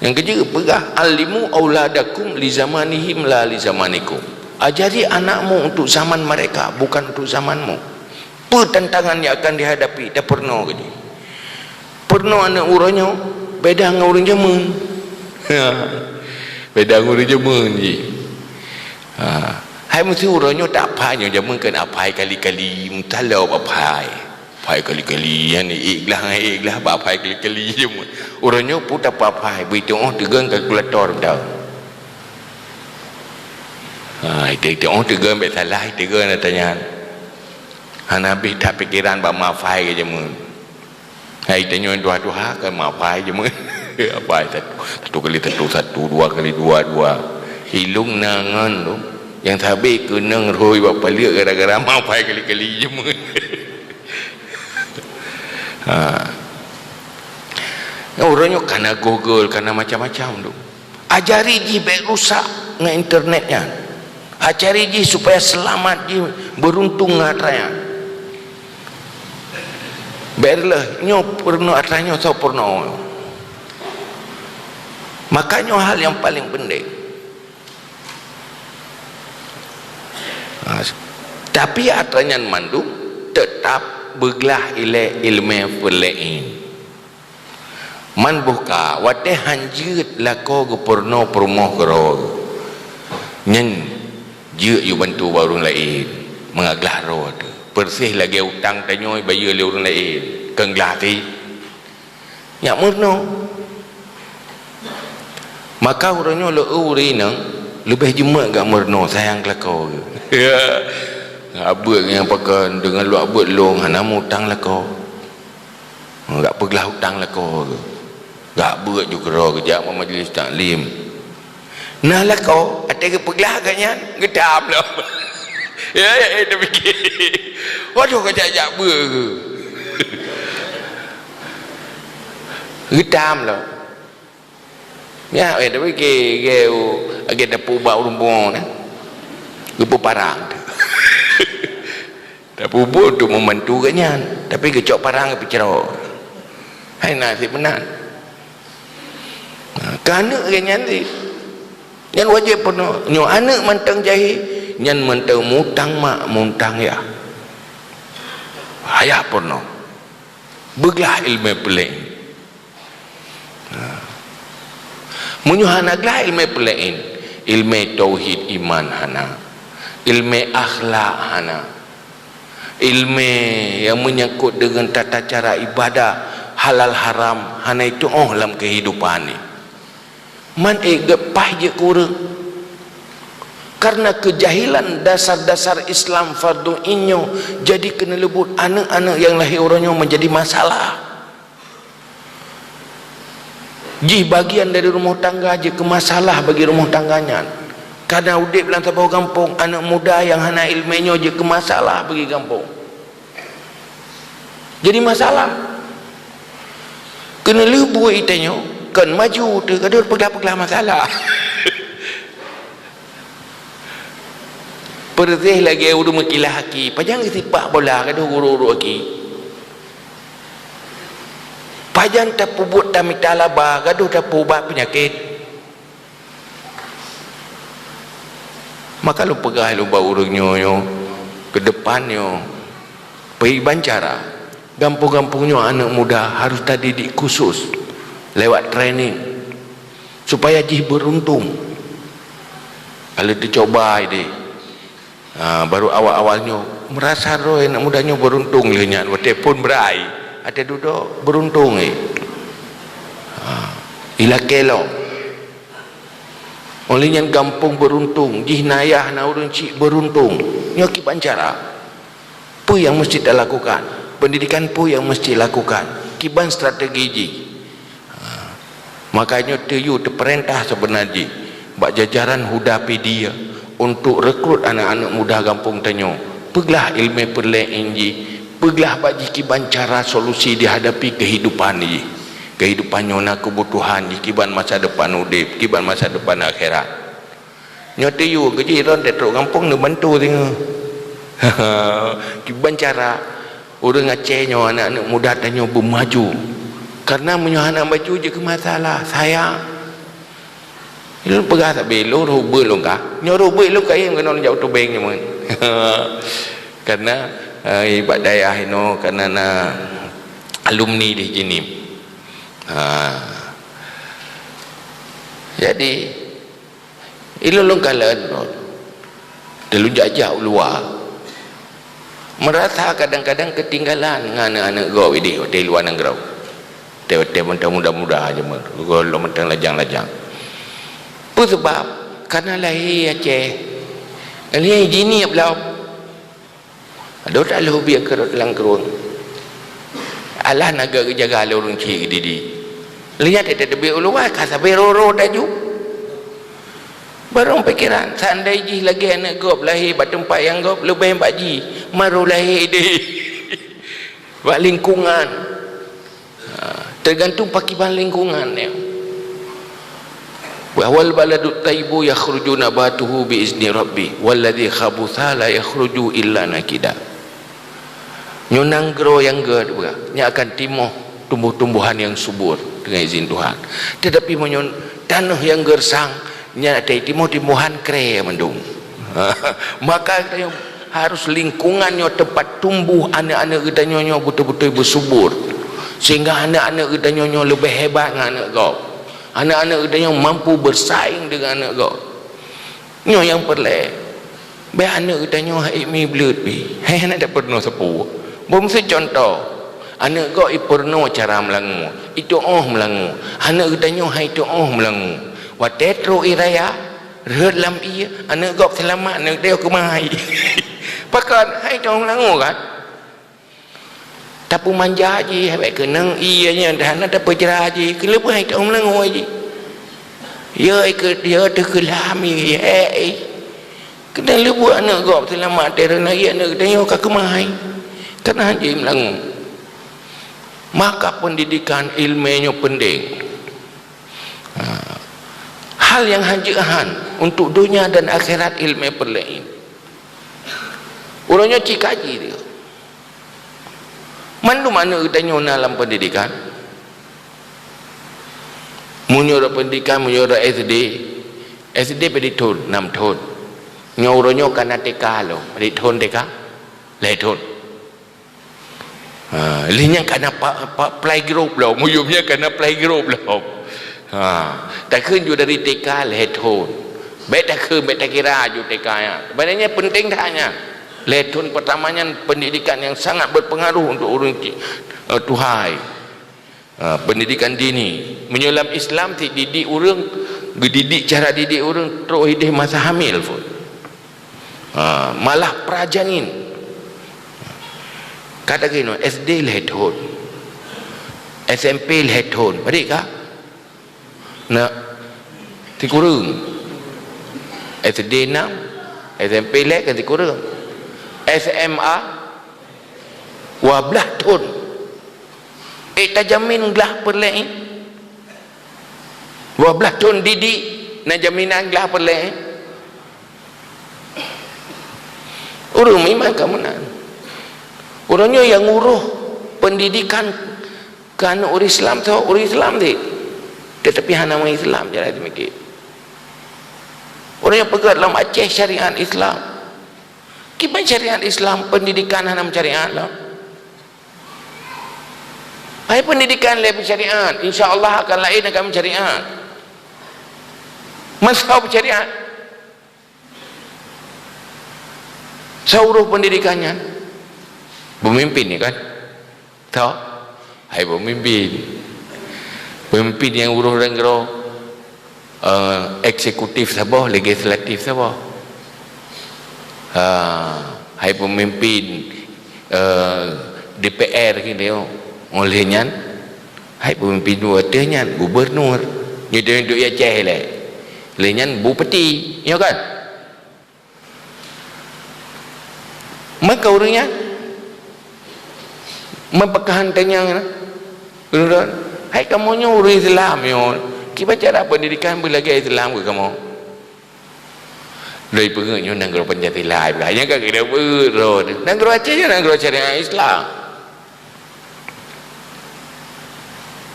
Nyang keujeuet peugah, "Allimu auladakum li zamanihim la li zamanikum." Ajari anakmu untuk zaman mereka, bukan untuk zamanmu. Peue tantangan nyang akan dihadapi, tapeurunoe keu jih. Peurunoe aneuk uroe nyoe beda ngon ureuëng jameun. Beda ngon ureuëng jameun jih. Ha. Hai meusti uroe nyoe tak aphai, nyoe jameun kan aphai kali-kali, meutalop aphai. Aphai kali-kali, nyan ék glah ngon ék glah bak aphai kali-kali jameun. Uroe nyoe peue tapaphai, beuiteu'oh teugon kalkulator mantong. Ha, iteu'oh teugon bék salah, iteugon ata nyan. Hana habéh that pikeran bak maphai keu jameun. Hai, tanyoe tuha-tuha kan maphai jameun. Aphai satu, satu kali satu, satu, dua kali dua, dua. Ilong na ngon tu. Nyang sabe keunong rhoi bak paleuk gara-gara maphai kali-kali jameun. Ha. Uroe nyoe kana Google, kana macam-macam tu. Ajari jih bék rusak ngon internet nyan. Ajari jih supaya seulamat jih, beuruntung ngon atra nyan. Bék reuloh, nyoe peurunoe atra nyoe soe peurunoe. Maka nyoe hal nyang paleng penting. Ha, tapi atra nyan mandum teutap beuglah ilée ileumé peulaén. Man boh ka, watée han jeuet lakoe geupeurunoe peurumoh keudroe, nyan jeuet yue bantu bak ureuëng laén, mangat glah droe teuh. Persis lagée utang tanyoe bayeue lé ureuëng laén, kon glah teuh. Nyak meurunoe. Maka uroe nyoe lé ureuëng inong leubeh jeuet gak meurunoe sayang keu lakoe geuh. Ya. Gak beuet nyang pakon deungon luwah beuet lôn hana mutang lakoe. Gak peuglah utang lakoe geuh. Gak beuet ju keudroe geujak bak majlis taklim. Na lakoe, até geupeuglah geuh nyan, geutam lom. Ya, ya, ya, teupike. Waduh, ka jak-jak beuet geuh. Geutam lom. Ya, eh, tapi ke, ke, u, lagée tapeuubat ureuëng pungo na. Geupeuparang. Tapeuubat untuk membantu geuh nyan, tapi geucok parang geupeucrok. Hai na sit meunan. Ha, keu aneuk geuh nyan sit. Nyan wajéb peurunoe. Nyoe aneuk mantong jahé, nyan mantong mutang mak, mutang yah. Payah peurunoe. Beuglah ileumé peulaén. Ha. Meunyoe hana glah ileumé peulaén, ileumé tauhid iman hana, ileumé akhlak hana, ileumé nyang meunyangkot deungon tata cara ibadah halal haram hana itu'oh lam keuhidupan nyoe. Man ék geupaih jeuet keu ureuëng. Karena keujahilan dasar-dasar Islam fardhu ain nyoe jadi keuneuleubuet aneuëk-aneuëk nyang lahé uroe nyoe meujadi masalah. Jih bagian dari rumoh tangga jeuet keu masalah bagi rumoh tangga nyan. Karena udeb lam saboh gampông, aneuëk muda nyang hana iéleumé nyoe jeuet keu masalah bagi gampông. Jadi masalah. Keuneulheueh buet itanyoe kon maju teuh, gadoh peugah-peugah masalah. Peureuséh lagée ureuëng meukilah aki, pajan geusipak bola gadoh gurok-gurok aki. Pajan tapeubuet tamita laba gadoh tapeuubat peunyakét. Maka lôn peugah lôn bak ureuëng nyoe, nyoe keu depan nyoe, peuiban cara gampông-gampông nyoe aneuëk muda harôh tadidik khusus lewat training supaya jih beuruntung. Kalau teucoba ideh, ha, baru awal-awal nyoe meurasa roh aneuëk muda nyoe beuruntung lé nyan watée phon brai, watée dudoe beuruntung eh. Ha, ilakée lom. Oleh nyan gampông beuruntung, jih na yah na ureuëng chik beuruntung. Nyoe kiban cara. Peue nyang meusti talakukan? Pendidikan peue nyang meusti lakukan? Kiban strategi jih? Ha. Maka nyoe teuyue teupeurintah seubeuna jih bak jajaran Huda Pidie untuk rekrut aneuëk-aneuëk muda gampông tanyoe. Peuglah iéleumé peureulée ain jih, peuglah bak jih kiban cara solusi dihadapi keuhidupan jih. Keuhidupan nyoe na keubutuhan jih, kiban masa depan udeb, kiban masa depan akhirat. Nyoe teuyue keu jih, droe trok gampông neubantu singoh. Kiban cara ureuëng Aceh nyoe, aneuëk-aneuëk muda tanyoe beumaju. Karena meunyoe hana maju jeuet keu masalah, sayang. Lôn peugah sabe, lôn rhot beuet lôn ka. Nyoe rhot beuet lôn kayém keunoe lôn jak u tubeng nyoe meunan. Karena, eh, bak dayah inoe, karena na alumni di Jeunieb. Ha. Jadi, ilôn lôn kalon, teulôn jak-jak u luwa. Meurasa kadang-kadang keutinggalan ngon aneuëk-aneuëk gob ideh watée luwa nanggroe. Watée-watée mantong muda-muda jameun, gohlom mantong lajang-lajang. Peue sabab? Karena lahé Aceh. Lahé Jeunieb lom. Adoh taluh biek keurot lam krueng. Alah na geujaga lé ureuëng chik didik. Lheueh nyan teubiet u luwa ka sabe roro taju. Barong pikeran, seandai jih lagée aneuëk gob lahé bak teumpat nyang gob, leubeh bak jih, maru lahé deh. Bak lingkungan. Ha, tergantung pakiban lingkungan nyoe. Wal baladut thayyibu yakhruju nabatuhu bi izni rabbi, walladzi khabutha la yakhruju illa nakida. Nyoe nanggroe nyang gét, nyan akan timoh tumbuh-tumbuhan nyang subur dengan izin Tuhan. Tetapi meunyoe tanoh nyang gersang, nyan até timoh-timohan kré mandum. Maka geutanyoe harus lingkungan nyoe teumpat tumbuh aneuëk-aneuëk geutanyoe nyoe beutôi-beutôi beusubur, sehingga aneuëk-aneuëk geutanyoe nyoe leubeh hebat ngon aneuëk gob. Aneuëk-aneuëk geutanyoe mampu bersaing dengan aneuëk gob. Nyoe nyang peureulée. Bék aneuëk geutanyoe hai mi bleuet pih. Hai hana tapeurunoe sapeue. Beumiseue cuntoh, aneuëk gob ipeurunoe cara meulangue, ituoh meulangue. Aneuëk geutanyoe hai tuoh meulangue. Watée trok ie raya, rhot lam ie, aneuëk gob seulamat, aneuëk geutanyoe keumah hai. Pakon hai tuoh meulangue kan? Tapeumanja jih, bék keunong ie nyan, hana tapeujra jih, keuleubeh hai tuoh meulangue jih. Ya, ikeu, ya teuh keulam ie, eh, eh. Keuneuleubuet aneuëk gob seulamat, teuh lagée aneuëk geutanyoe ka keumah hai. Kana jih meulangue. Maka pendidikan iéleumé nyoe penting. Ha. Hal nyang hanjeuet han untuk donya dan akhirat iéleumé peureulée. Uroe nyoe cit kaji dia. Mandum aneuëk geutanyoe na lam pendidikan. Meunyoe rot pendidikan, meunyoe rot S D, S D padum thon, enam thon. Nyoe uroe nyoe kana T K lom, padum thon T K? Lhée thon. Ha, lheueh nyan kana pa, pa, playgroup lom, meuyueb nyan kana playgroup lom. Ha, takheun ju dari T K lhée thon. Bék takheun, bék takira ju T K nyan. Sebenarnya penting that nyan. Lhée thon pertama nyan pendidikan yang sangat berpengaruh untuk ureuëng ci-, eh, tuha hai. Ha, pendidikan dini. Meunyoe lam Islam, dididik ureuëng, geudidik cara didik ureuëng trok ideh masa hamil pun. Ha, malah prajanin. Kata geuno, S D lhée thon. S M P lhée thon. Padik ka? Na, sikureueng. S D enam, S M P lhée kan sikureueng. S M A dua belas thon. Eh, tajamin glah peureulée. Dua belas thon didik, na jaminan glah peureulée. Ureuëng meuiman ka meunan. Ureuëng nyoe nyang uroh pendidikan keu aneuk ureuëng Islam, tho ureuëng Islam cit. Tetapi hana ureuëng Islam, cara jimikir. Ureuëng nyang peugah lam Aceh syariat Islam. Kiban syariat Islam, pendidikan hana meusyariat lom. Hai pendidikan lé syariat, insya Allah akan laén akan syariat. Masa syariat. Saureuh pendidikan nyan. Pemimpin ni kan? Tho. Hai pemimpin. Pemimpin nyang uroh nanggroe. Eh, eksekutif saboh, legislatif saboh. Ha, hai pemimpin, eh, D P R gitu. Oleh nyan, hai pemimpin dua teh nyan, gubernur. Nyoe duduk Aceh lé. Lé nyan bupati, ya kan? Maka ureuëng nyan meupeukahan tanyong na. Ureuëng, hai kamoe nyoe ureuëng Islam nyoe. Kiban cara pendidikan beulagée Islam keu kamoe. Loi peungeuet nyoe nanggroe Pancasila, nyang ka kira beurot. Nanggroe Aceh nyoe nanggroe syariat Islam.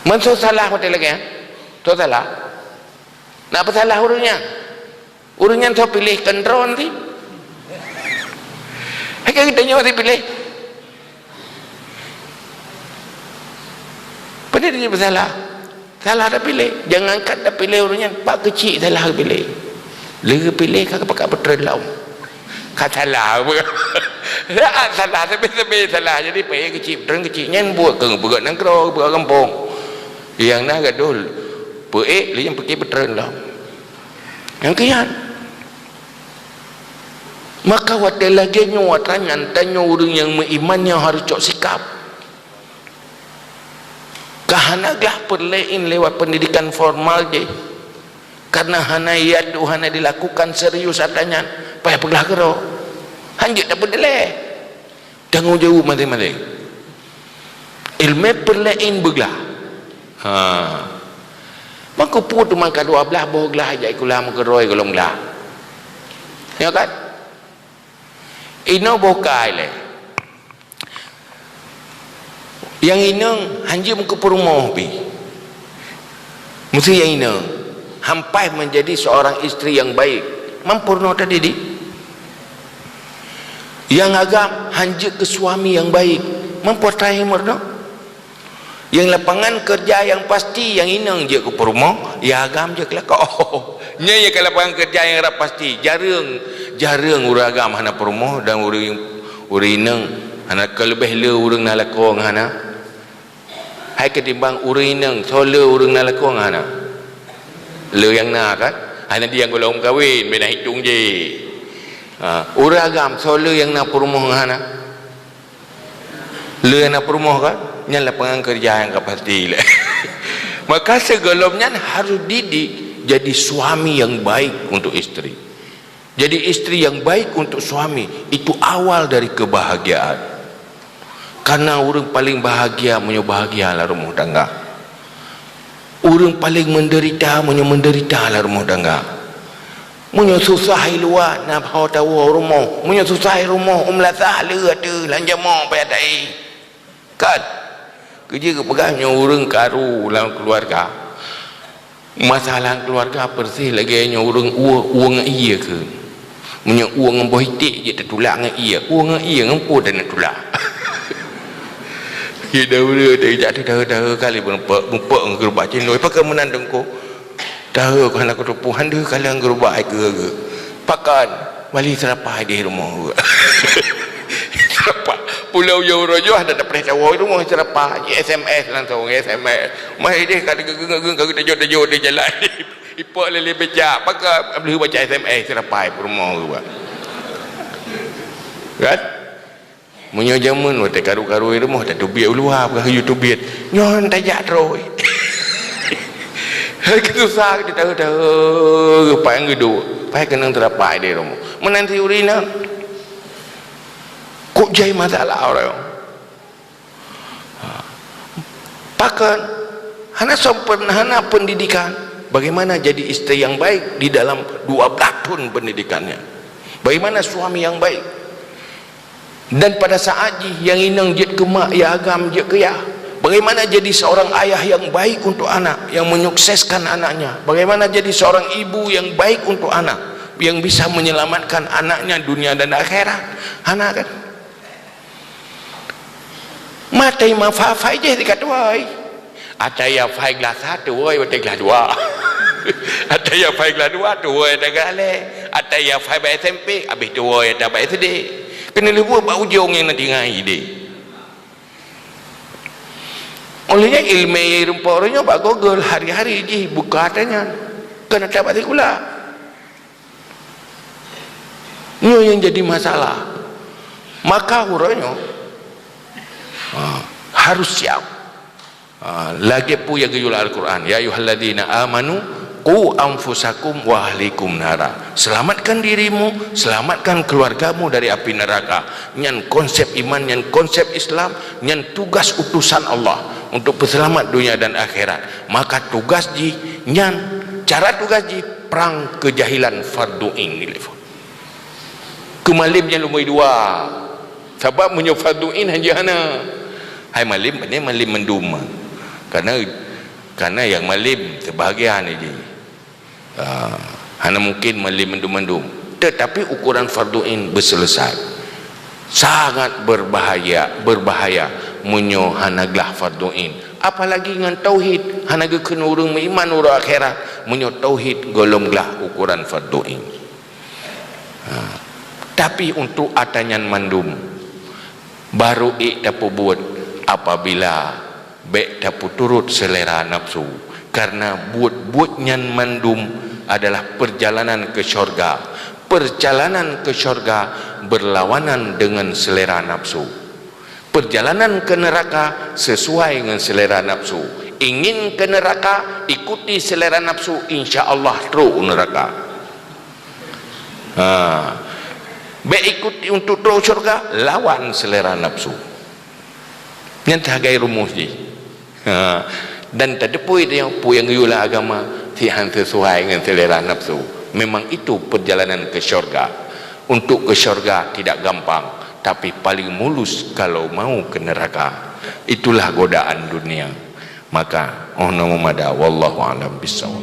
Meusoe salah watée lagée nyan? Soe salah? Nak peusalah ureuëng nyan? Ureuëng nyan soe piléh keudroe ti? Hai ka geutanyoe si piléh. Padahai dia bersalah. Salah tapiléh. Jangankan tapiléh ureuëng nyan, pak keuchik salah geupiléh. Lé geupiléh ka pakat peutreun lom. Ka salah. Saat salah, sabe-sabe salah. Jadi payah keuchik, peutreun keuchik. Nyan buet keu peugöt nanggroe, peugöt gampông. Nyang na gadoh peuék, lé nyan pike peutreun lom. Nyang kian. Maka watée lagée nyoe atra nyan tanyoe ureuëng nyang meuiman nyoe harôh cok sikap. Ka hana glah peureulée lewat pendidikan formal jih. Karena hana yatu hana dilakukan serius atra nyan, payah peuglah keudroe. Hanjeuet tapeudeulée. Tanggong jaweueb maséng-maséng. Iéleumé peureulée beuglah. Ha. Maka peue teuma ka dua blaih boh glah jak sikula meukeuroi golom glah. Ya kan? Inoe boh kai lé. Nyang inong hanjeuet meukeupeurumoh pi. Meusti nyang inong hampai menjadi seorang istri yang baik, mampu reunoe tadidik. Nyang agam hanjeuet keu suami nyang baik, mampu atra meurunoe. Nyang lapangan keureuja nyang pasti, nyang inong jeuet keu peurumoh, nyang agam jeuet keu lakoe. Nyan nyang ka lapangan keureuja nyang rab pasti, jareueng, jareueng ureuëng agam hana peurumoh dan ureuëng, ureuëng inong hana, keuleubeh le ureuëng na lakoe ngon hana. Hai keutimbang ureuëng inong, soe le ureuëng na lakoe ngon hana? Le nyang na kan? Hana di nyang golom kawen, beu na hitong jih. Ha, ureuëng agam, soe le nyang na peurumoh ngon hana? Le nyang na peurumoh kan? Nyan lapangan keureuja nyang ka pasti lé. Maka sigohlom nyan harôh didik jadi suami yang baik untuk istri. Jadi istri yang baik untuk suami, itu awal dari kebahagiaan. Karena ureuëng paling bahagia meunyoe bahagia lam rumoh tangga. Ureuëng paléng meudeurita meunyoe meudeurita lam rumoh tangga. Meunyoe susah i luwa, na ho tawoe u rumoh. Meunyoe susah i rumoh, u meulasah le ateueh lam jamoe payah taéh. Kan? Keujeuet geupeugah nyoe ureuëng karu lam keuluwarga. Masalah keuluwarga persis lagée nyoe ureuëng ueh, ueh ngon ié keuh. Meunyoe ueh ngon boh iték jeuet tatulak ngon ié, ueh ngon ié ngon peue taneuk tulak. Kita ureuëng teuh jak teuh dahé-dahé kali meureumpok, meureumpok ngon keurubah cendol. Pakon meunan teungku? Dahé keuh hana kuteupeu, han deuh kalon keurubah ai keu geuh. Pakon? Bali seurapa di rumoh geuh. Seurapa? Pulo uroe jih dah dapat tawoe rumoh seurapa, ji S M S langsung, S M S. Mah ideh ka geungeut-geungeut, ka geuteujot-teujot di jalan. Ipok lé-lé becak, pakon lheueh baca S M S seurapa peurumoh geuba. Kan? Meunyoe jameun watée karu-karu rumoh tateubiet u luwa, peugah yue teubiet. Nyoe tajak troh. Hai keususah kita tahu-tahu, paih geuduek, paih keunong teurapai di rumoh. Meunan si ureueng inong. Kok jai masalah orang? Ha. Pakon hana sopan, hana pendidikan. Bagaimana jadi istri yang baik di dalam dua belas tahun pendidikannya? Bagaimana suami yang baik? Dan pada saat jih nyang inong jeuet keu mak, ya agam jeuet keu yah. Bagaimana jadi seorang ayah yang baik untuk anak, yang menyukseskan anaknya? Bagaimana jadi seorang ibu yang baik untuk anak, yang bisa menyelamatkan anaknya dunia dan akhirat? Hana kan? Maté ma fa-, fai jih di kat tuai. Ata ya fai glah sa tuwoe watée glah dua. Ata ya fai glah dua tuwoe watée glah lhée. Ata ya fai bak S M P, habéh tuwoe ata bak S D. Keuneuk lheueh buet bak ujong nyang na tinggai deh. Oleh nyan ilmu nyang rumpok roh nyoe bak Google hari-hari jih buka ata nyan. Keuneuk ata bak sikula. Nyoe nyang jadi masalah. Maka uroe nyoe, ha, harus siap. Ha, lagée peue nyang geuyue lam Al-Quran, "Ya ayyuhalladzina amanu qu anfusakum wa ahlikum nara." Selamatkan dirimu, selamatkan keluargamu dari api neraka. Nyan konsep iman, nyan konsep Islam, nyan tugas utusan Allah untuk peuseulamat dunia dan akhirat. Maka tugas jih nyan, cara tugas jih, prang keujahilan fardu ain. Keu malem nyan lumboi dua. Sabab meunyoe fardu ain hana, hai malem, pane malem mandum. Karena, karena nyang malem sebahagian aja. Ah, hana mungkin malem mandum-mandum. Tetapi ukuran fardu ain beuseuleusoe. Sangat berbahaya, berbahaya meunyoe hana glah fardu ain. Apalagi ngon tauhid, hana geukheun ureuëng meuiman uroe akhirat meunyoe tauhid gohlom glah ukuran fardu ain. Ha. Tapi untuk ata nyan mandum, baru ék tapeubuet apabila bék tapeuturot seulera nafsu, karena buet-buet nyan mandum adalah perjalanan ke syurga. Perjalanan ke syurga berlawanan dengan selera nafsu. Perjalanan ke neraka sesuai dengan selera nafsu. Ingin ke neraka, ikuti selera nafsu, insya Allah trok u neraka. Ha. Bék ikuti untuk trok syurga, lawan selera nafsu. Nyan sagai rumus jih. Ha. Dan tateupeue teuh peue nyang geuyue lam agama, si han sesuai ngon selera nafsu. Memang itu perjalanan ke syurga. Untuk ke syurga tidak gampang, tapi paling mulus kalau mau ke neraka. Itulah godaan dunia. Maka, oh nama mada, wallahu a'lam bishawab.